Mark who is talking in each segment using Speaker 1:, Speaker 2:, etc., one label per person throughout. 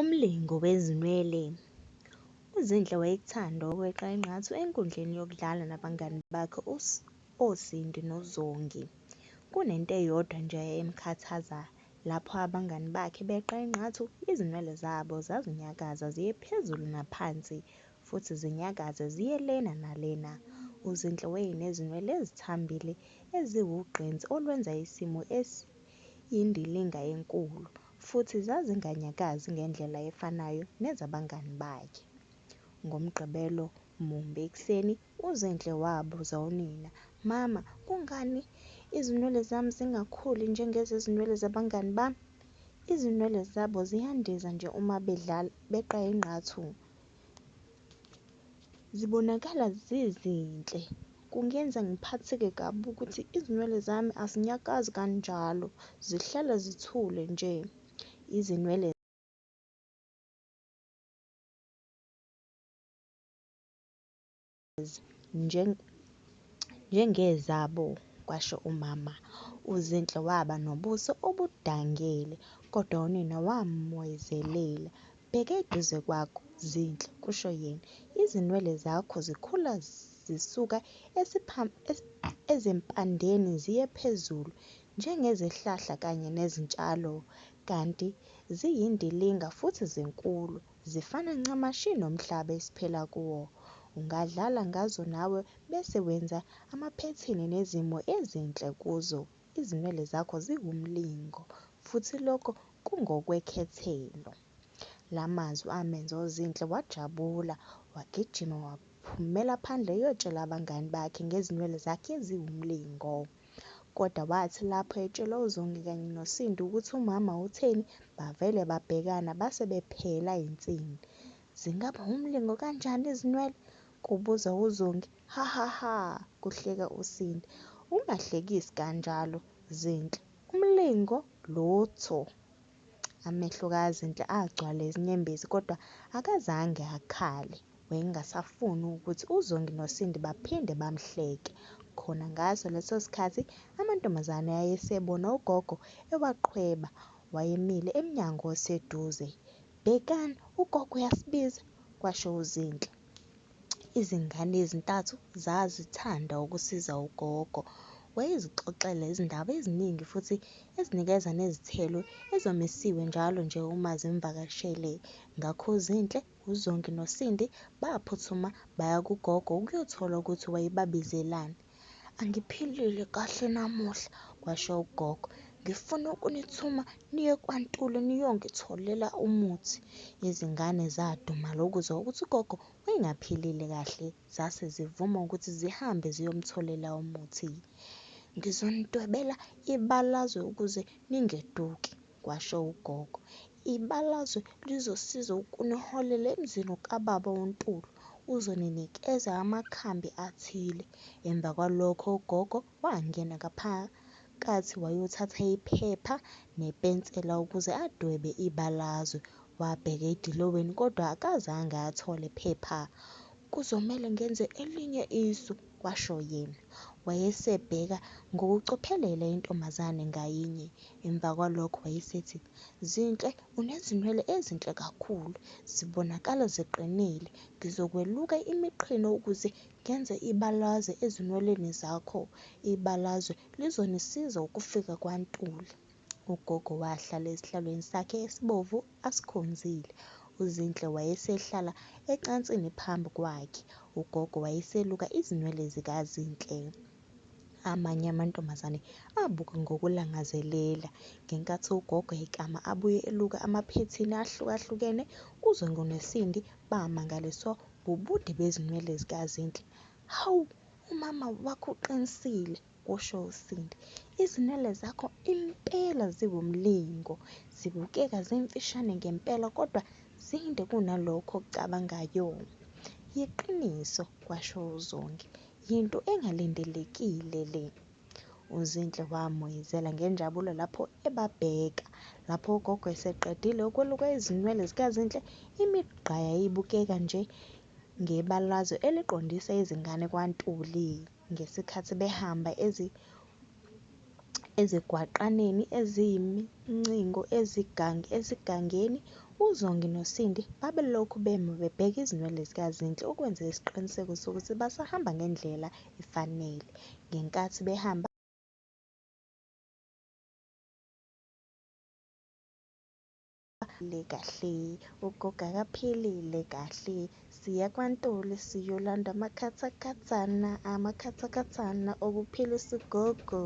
Speaker 1: Umlingo wezinwele. UZinhle wayekuthanda ukweqa ingqathu enkundleni yokudlala nabangani bakhe oSindi noZongi. Kunento eyodwa nje eyayimkhathaza, lapho abangani bakhe beqa ingqathu, izinwele zabo zazinyakaza ziye phezulu naphansi futhi zinyakaze ziye lena nalena. UZinhle wayenezinwele ezithambile eziwugqinsi olwenza isimo esiyindilinga enkulu, futhi zazinganyakazi ngendlela efanayo nezabangani bakhe. NgoMgqibelo mumbi ekuseni, uZinhle wabuza unina, "Mama, kungani izinwele zami zingakhuli njengezinwele zabangani bami? Izinwele zabo ziyandiza nje uma bedlala beqa ingqathu. Zibonakala zizinhle. Kungenza ngiphatheke kabi ukuthi izinwele zami azinyakazi kanjalo, zihlala zithule nje. Izinwele njengezabo, kwasho umama. UZinhle waba nobuso obudangele, kodwa unina wamoyizelela. Bheka eduze kwakho, Zinhle, kusho yena. Izinwele zakho zikhula zisuka ezimpandeni ziye phezulu, njengezihlahla kanye nezitshalo. Kanti ziyindilinga futhi zinkulu, zifana ncamashi nomhlaba esiphila kuwo. Ungadlala ngazo nawe bese wenza amaphethini nezimo ezinhle kuzo. Izinwele zakho ziwumlingo, futhi lokho kungokwekhethelo. La mazwi amenza uZinhle wajabula, wagijima waphumela phandle eyotshela abangani bakhe ngezinwele zakhe eziwumlingo. Kodwa wathi lapho etshela uZongi kanye noSindi ukuthi umama utheni, bavele babhekana base bephela insini. Zingaba wumlingo kanjani izinwele? Kubuza uZongi. Ha ha ha, kuhleka uSindi. Ungahlekisi kanjalo, Zinhle. Umlingo? Lutho. Amehlo kaZinhle agcwala izinyembezi kodwa akazange akhale. Wayengasafuni ukuthi uZongi noSindi baphinde bamhleke. Khona ngaso leso sikhathi amantombazane ayesebona ugogo ewaqhweba. Wayemile emnyango oseduze. Bhekani, ugogo uyasibiza, kwasho uZinhle. Izingane ezintathu zazithanda ukusiza ugogo. Wayezixoxela izindaba eziningi futhi ezinikeza nezithelo ezomisiwe njalo nje uma zimvakashele. Ngakho uZinhle, uZongi noSindi baphuthuma baya kugogo ukuyothola ukuthi wayebabizelani. Angiphilile kahle namuhla, kwasho ugogo. Ngifuna ukunithuma niye kwaNtuli niyongitholela umuthi. Izingane zadumala ukuzwa ukuthi ugogo wayengaphilile kahle, zase zivuma ukuthi zihambe ziyomtholela umuthi. Ngizonidwebela ibalazwe ukuze ningeduki, kwasho ugogo. Ibalazwe lizosiza ukuniholela emzini kababa uNtuli. Uzoninikeza amakhambi athile. Emva kwalokho ugogo wangena ngaphakathi wayothatha iphepha nepensela ukuze adwebe ibalazwe. Wabheka ediloweni kodwa akazange athole phepha. Kuzomele ngenze elinye isu, kwasho yena. Wayesebheka ngokucophelela intombazane ngayinye. Emva kwalokho wayesethi, Zinhle, unezinwele ezinhle kakhulu. Zibonakala ziqinile. Ngizokweluka imiqhino ukuze ngenze ibalazwe ezinweleni zakho. Ibalazwe lizonisiza ukufika kwaNtuli. Ugogo wahlala esihlalweni sakhe esibovu asikhonzile. UZinhle wayesehlala ecansini phambi kwakhe. Ugogo wayeseluka izinwele zikaZinhle. Amanye amantombazane abuka ngokulangazelela. Ngenkathi ugogo ekama abuye eluka amaphethini ahlukahlukene, uZongi noSindi bamangaliswa wubude bezinwele zikaZinhle. Hawu, umama wakho uqinisile, kusho uSindi. Izinwele zakho impela ziwumlingo. Zibukeka zimfishane ngempela kodwa zinde kunalokho okucabangayo. Yiqiniso, kwasho uZongi. Yinto engalindelekile le. UZinhle wamoyizela ngenjabulo lapho ebabheka. Lapho ugogo eseqedile ukweluka izinwele zikaZinhle, imigqa yayibukeka njengebalazwe eliqondisa izingane kwaNtuli. Ngesikhathi behamba Ezigwaqaneni eziyimincingo esigangeni, uZongi noSindi babelokhu bema bebheka izinwele zikaZinhle ukwenza isiqiniseko sokuthi basahamba ngendlela efanele. Ngenkathi behamba kahle, ugogo akaphilile kahle. Siya kwaNtuli siyolanda amakhathakhathana, amakhathakhathana okuphilisa ugogo.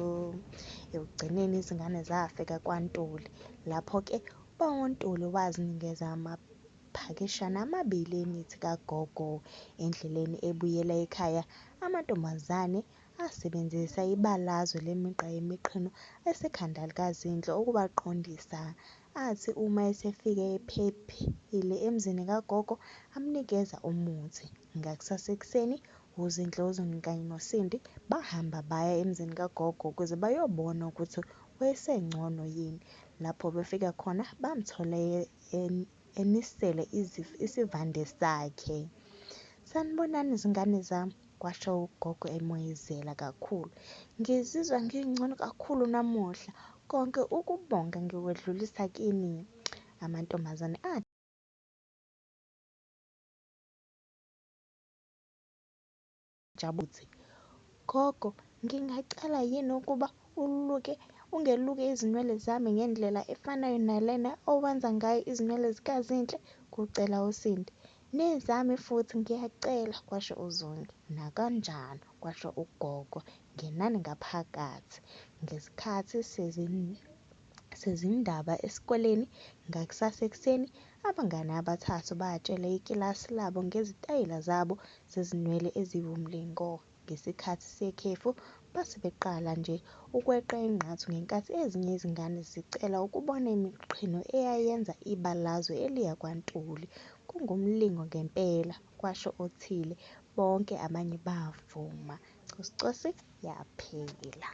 Speaker 1: Ekugcineni izingane zafika kwaNtuli. Lapho-ke ubaba uNtuli wazinikeza amaphakishana amabili emithi kagogo. Endleleni ebuyela ekhaya, amantombazane asebenzisa ibalazwe lemigqa yemiqhino esekhanda likaZinhle ukubaqondisa. Athi uma esefike ephephile emzini kagogo, amnikeza umuthi. Ngakusasa ekuseni, uZinhle, uZongi kanye noSindi bahamba baya emzini kagogo ukuze bayobona ukuthi wayesengcono yini. Lapho befika khona bamthola enisele isivande sakhe. Sanibonani zingane zami, kwasho ugogo emoyizela kakhulu. Ngizizwa ngingcono kakhulu namuhla. Konke ukubonga ngikwedlulisa kini. Amantombazane ajabuthi. Gogo, ngingacela yini ukuba uluke ungeluke izinwele zami ngendlela efanayo nalena owenza ngayo izinwele zikaZinhle? Kucela uSindi. Nezami futhi ngiyacela, kwasho uZongi. Nakanjani, kwasho ugogo. Ngenani ngaphakathi. Ngesikhathi sezindaba esikoleni ngakusasa ekuseni, abangani abathathu batshela ikilasi labo ngezitayela zabo zezinwele eziwumlingo. Ngesikhathi sekhefu, base beqala nje ukweqa ingqathu ngenkathi ezinye izingane zicela ukubona imiqhino eyayenza ibalazwe eliya kwaNtuli. Kungumlingo ngempela, kwasho othile. Bonke abanye bavuma. Cosi cosi yaphela.